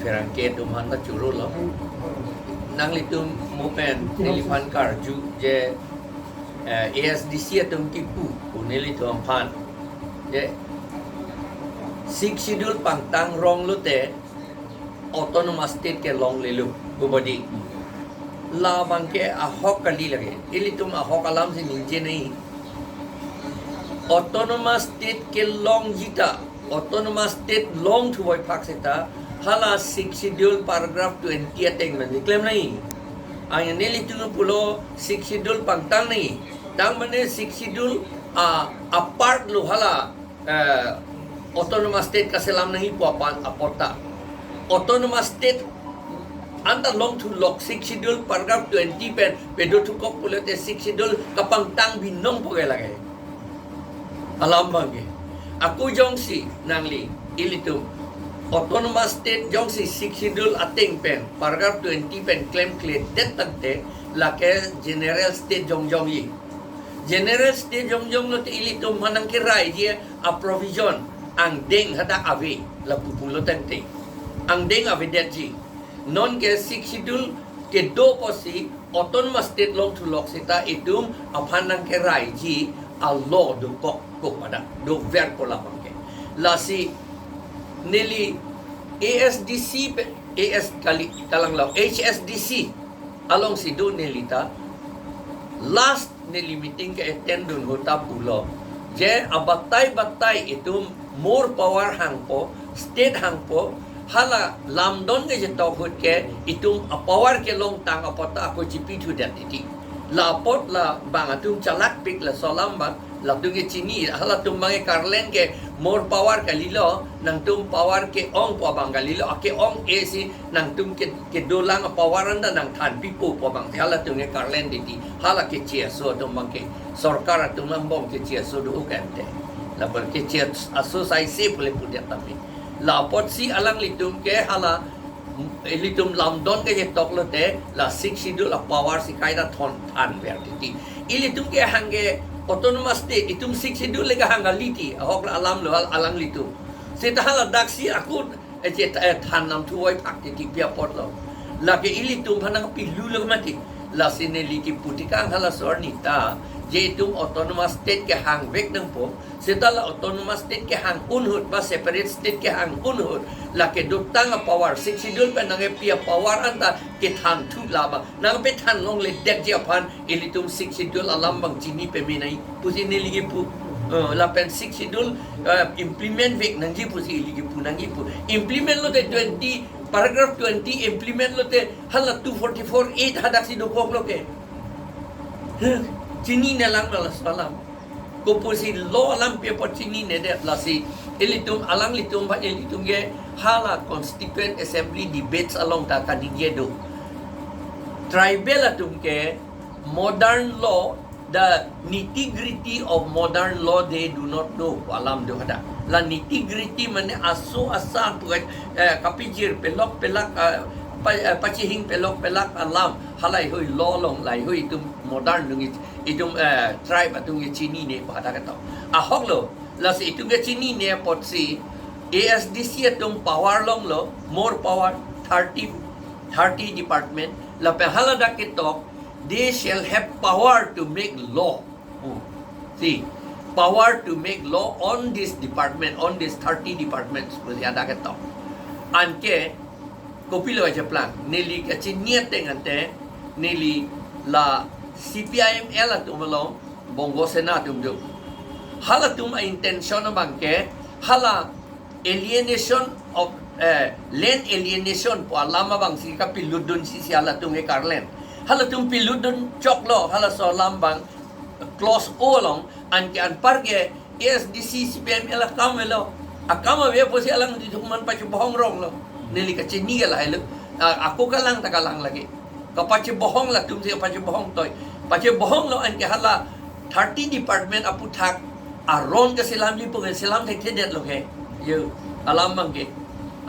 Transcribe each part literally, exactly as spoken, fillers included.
Rangke atum aphan ta choro lo. Nanglitum mo pen neliphan karju je, eh, A S D C atum kipu, pu nelitum aphan. Je Sixth Schedule pangtang rong lote Autonomous State kelonglelo, pu bodi. Labang ke ahok kali lake. Ilitum ahok alam si ningje nai. Autonomous State kelongji ta, Autonomous State longthu voiphak seta, hala Sixth Schedule paragraph twenty ateng mane klem nai. Ang nelitum pulo Sixth Schedule pangtang nai. Tang mane Sixth Schedule a, apart lo hala, eh, Autonomous State kaselam nangji pu apot ta. Autonomous State anta longthu lok Sixth Schedule paragraph twenty pen pedo thukok pulote Sixth Schedule kapangtang binong pu ke lake. Alam abang ke. Ako jongsi nangli ilitum Autonomous State jongsi Sixth Schedule ateng pen paragraph twenty pen klemkledet tangte lake General State jongjong ji. General State jongjong lote ilitum aphan nangkeraiji a provision angdeng hadak ave lapu pulo tangte. Angdeng avedetji. Non ke Sixth Schedule kedo apotsi Autonomous State longthu lok seta itum aphan nangkeraiji a law dokok kok pada dover ko labang ke. Lasi neli A S D C pe, A S kali, kalang lo, H S D C alongsi do neli ta. Last neli meeting ke-attend dun ahut ta pulo je abatai batai itum more power hangpo, state hangpo, hala lamdon ke jetok ahut ke itum a power kelongtang apot ta ako chipithudet titi. La apot labang atum chalakpik laso alam abang, latum ke chini, halatum abang ke karlen ke more power kalilo, nangtum power ke-ong pu abang kalilo, ake-ong e si nangtum ke, kedolang a power anta nangthanpipo pu abang si halatum ke karlen titi. Hala keche aso atum abang ke, sorkar atum angbong keche aso do kan te. Lapen keche aso sai se pule pudet tame. La apotsi alanglitum ke hala, ilitum lamdon ke jetok lote la Sixth Schedule a power si kaita thon thanver titi. Ilitum ke hang ke Autonomous State, itum Sixth Schedule le kehang kali ti, ahok la alam lo hal alanglitum. Seta hala daksi ako, eh, je, eh, than namthu voiphak titi pi apot lo. Lake ilitum aphan nangpilulo mati. Lasi neli kipu tikang hala sorni ta, je itum Autonomous State kehangvek nangpo, seta la Autonomous State kehang un ahut ba separate state kehang un ahut, lake dotang a power, Sixth Schedule pen nangkepi a power anta kethanthu labang, nangpethan longledetji aphan ilitum Sixth Schedule alam abang chini peme nai pusi neli kipu. Eh, lapen Sixth Schedule, eh, implement vek nangji pusi ili kipu nangji pu. Implement lote twenty, paragraph twenty implement lote hala two forty-four eight hadak si dokok lo ke. Huh, chinine lang laso alam. Kopusi law alam pi apot chininedet lasi ilitum alanglitum ba ilitum ke hala Constituent Assembly debates along ta kaningje do. Tribal atum ke modern law, the nitty-gritty of modern law they do not know pu alam do hadak. La nitty-gritty mane aso asa pu, eh, kapijir pelok pelak, eh, pa-, eh, pachihing pelok pelak alam halai hui law along lahai hui itum modern along i- itum, eh, tribe atum ke chinine pu hadak ketok. Ahok lo, lasi itum ke chinine apotsi A S D C atum power longlo, more power, thirty, thirty department, lapen haladak ketok, they shall have power to make law. Hmm. See, power to make law on this department, on this thirty departments, pusi hadak ketok. Anke, kopilo ajaplang, neli kachini ateng ante, neli la C P I M L atum along, Bongo Sena atum do. Halatum a intention abang ke, hala alienation of, eh, land alienation pu alam abang si kapilutdun si si halatum ke karlen. Halatum pilutdun choklo, halaso alam abang, clause O along, anke anpar ke A S D C, C P I M L akam avelo. Akam ave pusi alanglitum aphan pachebohong ronglo. Neli kachini ke lahai lo. A-, ako kalang ta kalang lagi. Kapachebohong latum si kapachebohong toi. Pachebohong lo anke hala thirty department aphuthak aron kaselamji pu ke selam thekthedetlo ke. Yo, alam abang ke.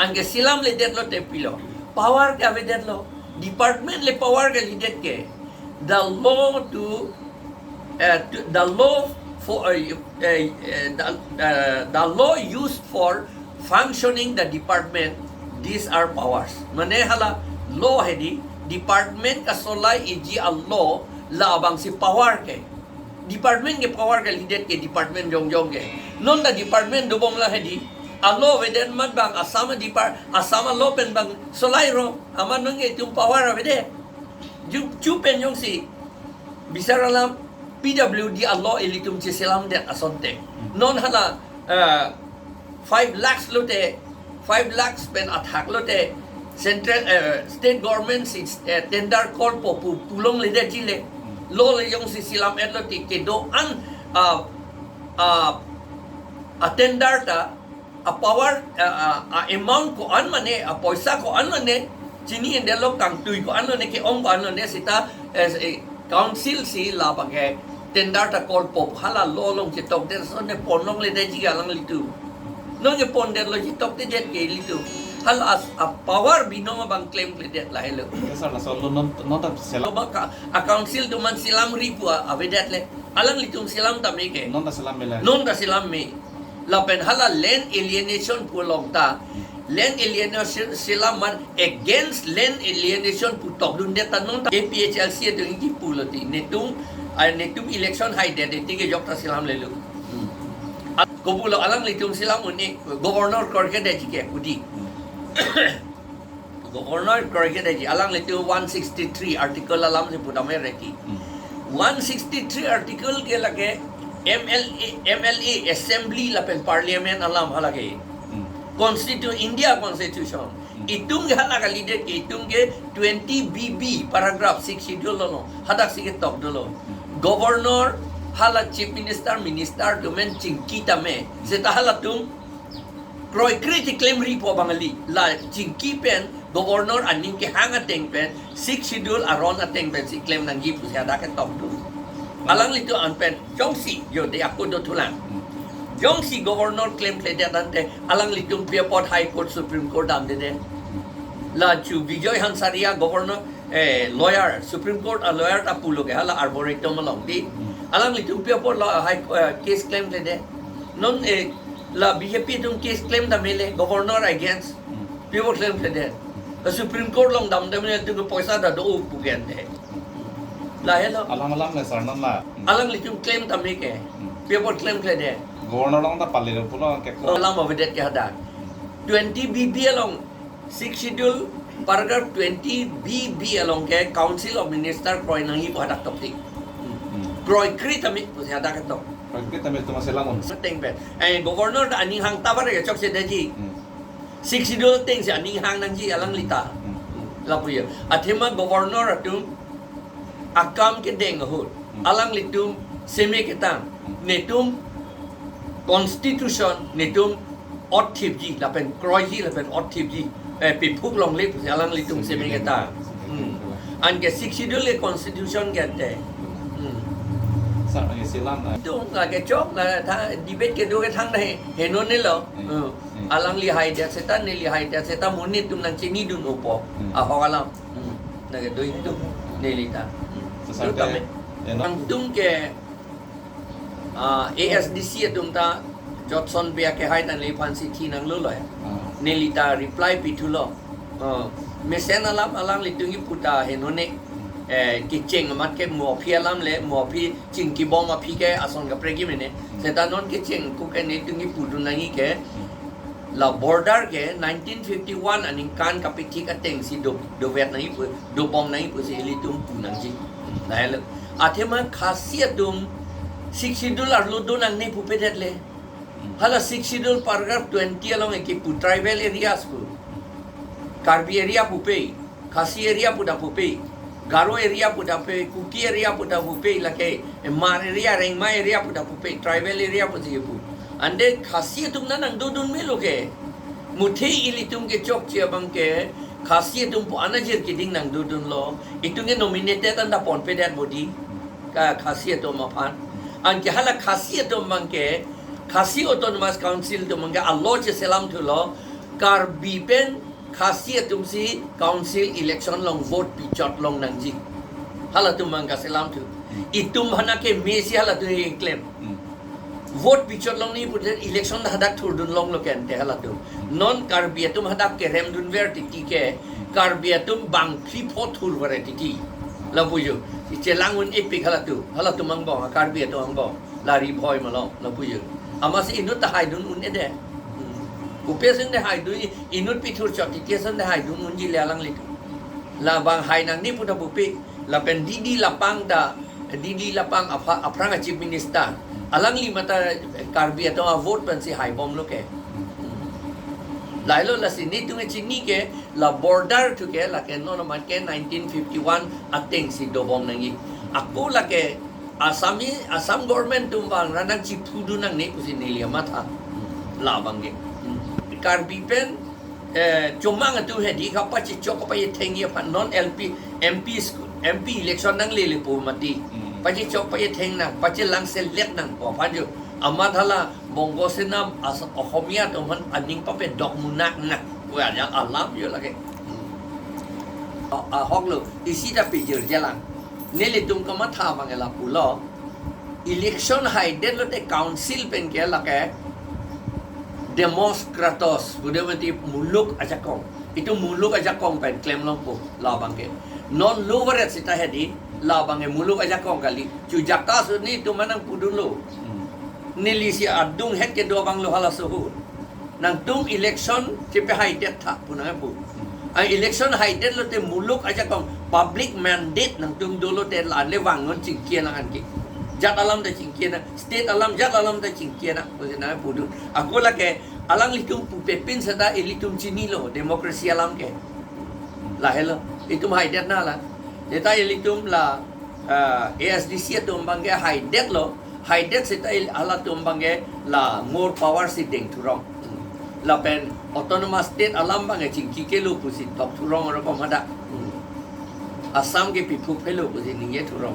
Anke selamledetlo te pilo. Power ke avedetlo. Department le power kalidet ke. The law to, uh, to, the law for, uh, uh, uh, the, uh, the law used for functioning the department These are powers. Mane hala law hedi, department kasolai eji a-law labangsi power ke. Department ke power kalidet ke department jongjong ke. Non ta department dobom la hedi. A-law avedet amat bang Assam a-depart, Assam a-law pen bang solai ro. Amat non ke itum power avedet. Ju, ju pen jongsi bisar alam P W D a-law ilitum cheselamdet asonte. Non hala, eh, five lakhs lote, five lakhs pen athak lote, central, eh, state government si, eh, tender call po pu pulongledetji le. Law le jongsi selam-et lote kedo-an, ah, ah, a-tender ta, a-power, ah, ah, a-amount ko-an mane, apoisa ko-an mane, chini endelo kangtui ko-an mane, ke-ong ko-an mane, seta, eh, eh, council si labang ke tender ta call po hala law along chetokdet asonte ponlongledetji alanglitum. Non ke pondetlo chetokdedet ke ilitum. Hala as, a-power binong abang klemkledet lahelo. Yes, sir, laso law non, non ta selam. Lo ba ka, a-council atum an selamri pu avedet le. Alanglitum selam tame ke. Non ta selam mela. Non ta selam me. Lapen hala land alienation pu along ta. Land alienation selam amat against land alienation pu tokdundet ta non ta A P H L C atum kipu lo ti. Netum, ah, netum election haidet ti kejok ta selamlelo. Hmm. At kopulo alanglitum selam un-e, governor korkedetji ke pu di. Hmm. Governor kroikedetji, alanglitum one sixty-three article alam si pudam reki. Hmm. One sixty-three article ke lake M L A, M L A assembly lapen parliament alam halake. Hmm. Constitu-, India constitution. Hmm. Itum ke hala kalidet ke, itum ke twenty B B paragraph six schedule lo. Hadak si ketok dolo. Hmm. Governor hala chief minister, minister atum an chingki tame. Seta halatum kroikre ti klemri po bang kali. La chingki pen governor aning kehang ateng pen, six schedule aron ateng pen si klem nangji pusi hadak ketok dun. Alanglitum an pen jongsi, yo de ako dothulang. Hmm. Jongsi governor klemkledet tangte, alanglitum pi apot High Court, Supreme Court damdedet. Hmm. La chu Bijoy Hansaria governor, eh, lawyer, Supreme Court a-lawyer ta pulo ke hala Arboretum along di. Hmm. Alanglitum pi apot la High, eh, case klemkledet. Non, eh, la B J P atum case klem tame le governor against. Hmm. Pi apot klemkledet. La Supreme Court along dam tame le itum ke poisa ta do pu gen de. Lahelo. Alam alam le sar non la. Hmm. Alanglitum klem tame ke. Hmm. Pi apot klemkledet. Governor along ta pale pulo ke ko. Alam avedet ke hadak. Twenty B B along, six schedule paragraph twenty B B along ke Council of Minister kroi nangji pu hadak tok tik. Hmm. Hmm. Kroikre tame pusi hadak ketok. Kroikre tame itum selam un. Ateng pen. Eh, governor ta aning hang ta bare chokche detji. Hmm. Six schedule ateng si aning hang nangji alangli ta. Hmm. Lapu ya. Athema governor atum akam kedeng ahut. Hmm. Alanglitum seme ketang. Hmm. Netum constitution, netum ot thipji, lapen kroiji, lapen ot thipji. Eh, piphuk longle pusi alanglitum seme ketang. Hmm. Anke six schedule le constitution ke ante. Hmm. Sar, eh, selam, eh. Itum lake chok, la tha, debate kedo kethang nahi, henonelo. Hmm. Hmm. Hmm. Alangli haidet seta, neli haidet seta, monit atum nangchinidun-opo. Hmm. Ahok alam. Hmm. Lake do itum, neli ta. Hmm. Sesar. Itum ke, tame. Ya, no. Nangtum ke, ah, A S D C atum ta, Jotson Bey akehai ta neliphan si thi nanglo lo ya. Ah. Neli ta reply pithulo. Ah, mesen alam alanglitum kipu ta henone. Eh, kecheng amat ke mo aphi alam le, mo aphi chingkibom aphi ke ason kaprek ke mene. Hmm. Seta non kecheng ko ke netum kipudun nangji ke. Hmm. La border ke nineteen fifty-one aningkan kapithik ateng si do, dovet nangji pu, dobom nangji pusi ilitum pu nangji. Lahelo. Athema Khasi atum six schedule arlo do nangne pupedet le. Hala six schedule paragraph twenty along ke kipu tribal areas pu. Karbi area pupe, Khasi area pu ta pupe, Garo area pu ta pupe, Kuki area pu ta pupe, lake Hmar area, Rengma area pu ta pupe, tribal area pusi pu. Ante Khasi atum nangdodun melo ke. Muthe ilitum ke chokche abang ke, Khasi atum pu anajir keding nangdodunlo. Itum ke nominated anta ponpedet bodi. Ka Khasi atum aphan. Anke hala Khasi atum abang ke, Khasi Autonomous Council atum abang ke a-law cheselamthulo. Karbi pen Khasi atum si council election along vote pichot long nangji. Halatum abang kaselamthu. Hmm. Itum aphan akeme si halatum keklem. Hmm. Vote pichot longji pulote election hadak thurdun longlo ke ante halatum. Non Karbi atum hadak kerem dunver titi ke, Karbi atum bangphli pho thurver titi. Lapu jo, ichelang un-epik halatum, halatum angbong, Karbi atum angbong. La Ri Bhoi malom, lapu jo. Amatsi inut ta haidun un-edet. Hmm. Kopi ason te haidun, inut pithur chot titi ason te haidun unji le alanglitum. Labang hai nangne pu ta pupe. Lapen Didi Lapang ta, Didi Lapang apha-, aphrang a Chief Minister. Alangli mate Karbi atum a vote pensi haibomlo ke. Lahelo, lasi netum kechini ke, la border thu ke, lake non amat ke nineteen fifty-one atengsi dobom nangji. Ako lake Assami, Assam government atum bang ranang chiphudun nangne pusi neli amatha. Labang ke. Karbi pen, eh, chomang atum hedi ka pachechok pachethengji aphan non L P, M P school, M P election nanglele pu mati. Hmm. Pachechok pachetheng nang, pachelang selet nang pu aphan jo. Amat hala Bongo Sena as Ohomia atum aphan aning pape dok munak na. Wah, ya alam jo lake. A, ahok lo, isi ta pijirjelang. Nelitum kamatha abang ke lapulo. Election haidet lote council pen ke lake Demos Kratos, udah mati muluk ajakong. Itum muluk ajakong pen klemlongpo labang ke. Non lo varet seta hedi, labang ke muluk ajakong kali. Chu jaka suni itum manang pudunlo. Hmm. Neli si adung het kedo abang lo halaso ahut. Nangtum election chepehaidet tha pu nangpu. A election haidet lote muluk ajakong public mandate nangtum dolote la le vangnon chingki nang anke. Jat alam ta chingki nang, state alam, jat alam ta chingki nang pusi nangpudun. Ako lake alanglitum pupepin seta ilitum chinilo democracy alam ke. Lahelo, itum haidet na la. Seta ilitum la, ah, A S D C atum abang ke haidetlo, haidet seta il-, halatum abang ke la more power si dengthurong. Lapen autonomous state alam abang ke chingki kelo pusi tokthurong aro pamada. Assam ke piphuk phelo pusi ningje thurong.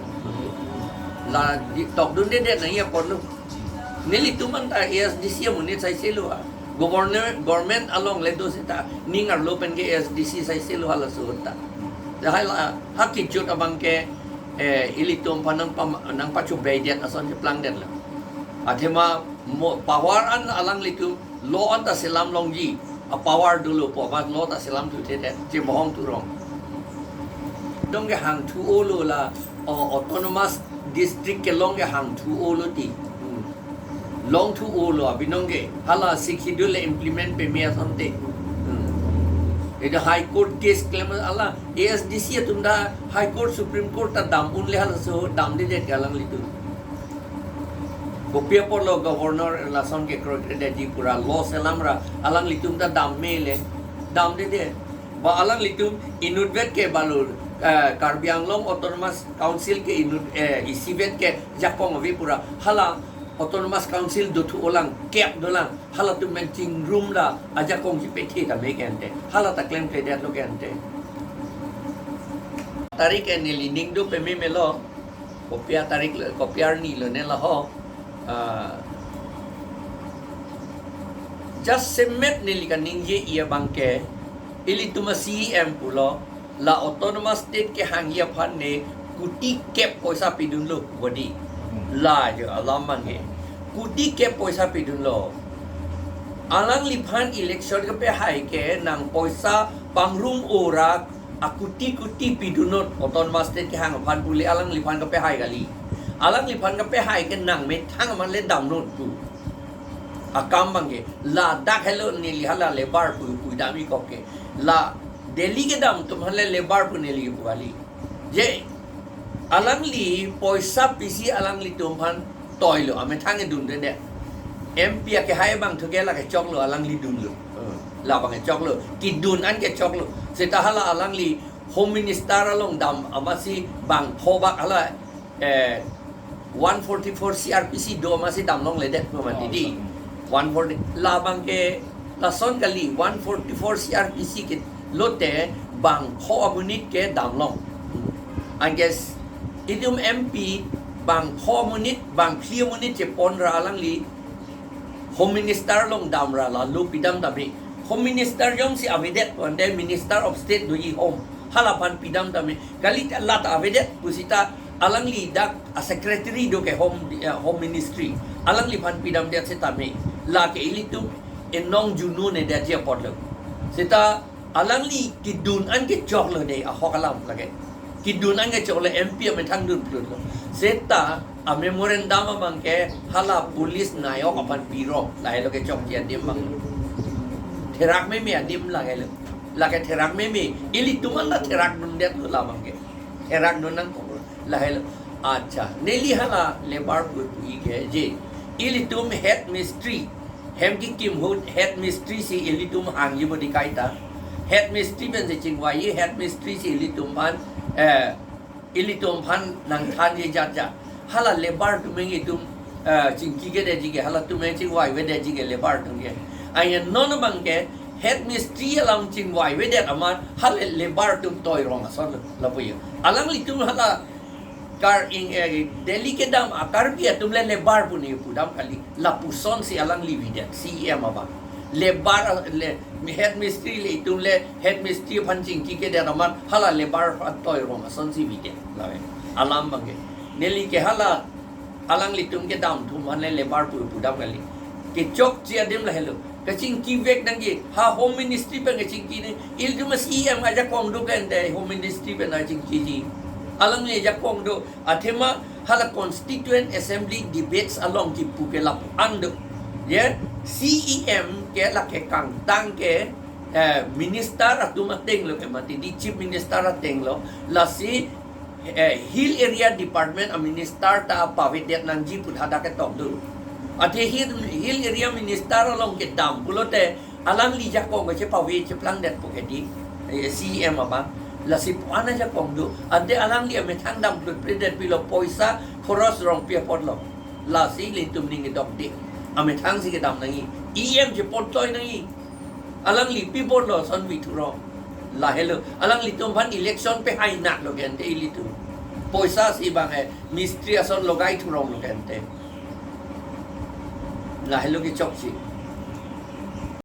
La di-, tokdundedet nangji aporlo. Nelitum anta A S D C amonit saiselo a. Governor, government along le do seta ning arlo pen ke A S D C saiselo halaso ahut ta. Lahai la ha kejut abang ke, eh, ilitum aphan nangpam-, nangpachobeidet ason cheplangdetlo. Athema mo power an alanglitum lo anta selam longji, a power dolo pu amat lo ta selam thuthedet, chebohong thurong. Dong ke hangthu olo la, o, autonomous district kelong ke hangthu olo ti. Hmm. Longthu olo abinong ke, hala Sixth Schedule le implement peme asonte. Hmm. Ida High Court case klem ala, A S D C atum ta High Court, Supreme Court ta dam unle halaso damdedet ke alanglitum. Kopi aporlo governor lason kekroi kredetji pura lo selamra alanglitum ta dam mele, damdedet. Ba alanglitum inutvet ke balur, eh, Karbi Anglong Autonomous Council ke inut, eh, isivet ke jakong ave pura. Hala Autonomous Council dothu olang, kep dolang, halatum pen chingrum la ajakong chepethe tame ke ante. Hala ta klemkledetlo ke ante. Tarik ke neli ning do peme melo. Kopi atarik lo, kopi arni lo ne laho. Ah, just semet neli kaningje-i abang ke, ilitum a C E M pulo, la autonomous state kehangji aphan ne kuti kep poisa pidunlo bodi. Hmm. La jo alam abang ke. Kuti kep poisa pidunlo. Alangliphan election kepehai ke nang poisa pangrum ora akuti kuti pidunnon, autonomous state kehang aphan pu le alangliphan kepehai kali. Alangliphan kepehai ke nang methang amat le damnon pu. Akam abang ke, ladak helo neli hala labour pu, pu dam-i kok ke. La Delhi kedam atum aphan le labour pu neli pu kali. Je, alangli poisa pisi alanglitum aphan toilo, amethang edundedet. M P akehai abang thu ke lake choklo, alangli dunlo. Hmm. Labang ke choklo, kidun an ke choklo. Seta hala alangli Home Minister along dam amatsi bangpho bak hala, eh, one forty-four C R P C do amatsi damlongledet pu mati di. Oh, one forty. Labang ke lason kali, one forty-four C R P C ke lote bangpho amonit ke damlong. Anke s-, itum M P bangpho amonit, bangphli amonit cheponra alangli Home Minister along damra la lo pidam tame. Home Minister jongsi avedet pu ante Minister of State doji Home, halaphan pidam tame. Kali ta la ta avedet pusita alangli dak a secretary do ke Home, eh, Home Ministry. Alangliphan pidamdet setame, lake ilitum enong junu ne detji apotlo. Seta alangli kedun an kechoklo de ahok alam lake. Kedun an kechoklo, M P amethang dunplutlo. Seta a memorandum abangke hala police nayok aphan piro, lahelo kechokche adim abang. Therak meme adim lahelo. Lake therak meme, ilitum an ta therak dundetlo labangke. Therak dun nangkok lahelo. Accha, neli hala labour pu pu-ik ke je. Ilitum head mistri hem kekim ahut head mistri si ilitum hangji bodi kaita. Head mistri pensi chingvai, head mistri si ilitum aphan, eh, ilitum aphan nangthanji jat jat. Hala labour atum ilitum, eh, chingki kedetji ke, halatum chingvaivedetji ke labour atum ke. Ayen non abangke head mistri alam chingvaivedet amat hala labour atum toi rong ason lapu ya. Alanglitum hala Kar-ing, eh, Delhi kedam a Karbi atum le labour pu ne pudam kali, lapusonsi alangli videt, C E M abang. Labour, le, head mistri le, itum le head mistri aphan chingki kedet amat hala labour aphan toi rong asonsi videt. Lave. Alam abangke. Neli ke hala alanglitum kedam atum aphan le labour pu pudam kali. Kechokche adim lahelo. Kachingkivek nangji, ha Home Ministry pen kachingki nang, ilitum C E M ajakong do ke ante Home Ministry pen kachingkiji. Alangli ajakong do, athema hala Constituent Assembly debates along kipu ke lapu-an do. Ye, C E M ke lake kangtang ke, eh, minister atum ateng lo ke mati, di Chief Minister ateng lo, lasi eh, Hill Area Department a minister ta pavedet nangji pu hadak ketok do. Athe Hill, Hill Area Minister along kedam pulote alangli ajakong ke chepave cheplangdetpo ke di, eh, C E M abang. Lasi pu-an ajakong do. Ante alangli amethang damplutpledet pilo, poisa khoros rong pi apotlo. Lasi ilitum ning kedok de. Amethangsi kedam nangji. E M chepontoi nangji. Alangli pi apotlo ason vi thurong. Lahelo. Alanglitum aphan election pehai naklo ke ante ilitum. Poisa si bang eh, mistri ason logai thuronglo ke ante. Lahelo kechokche.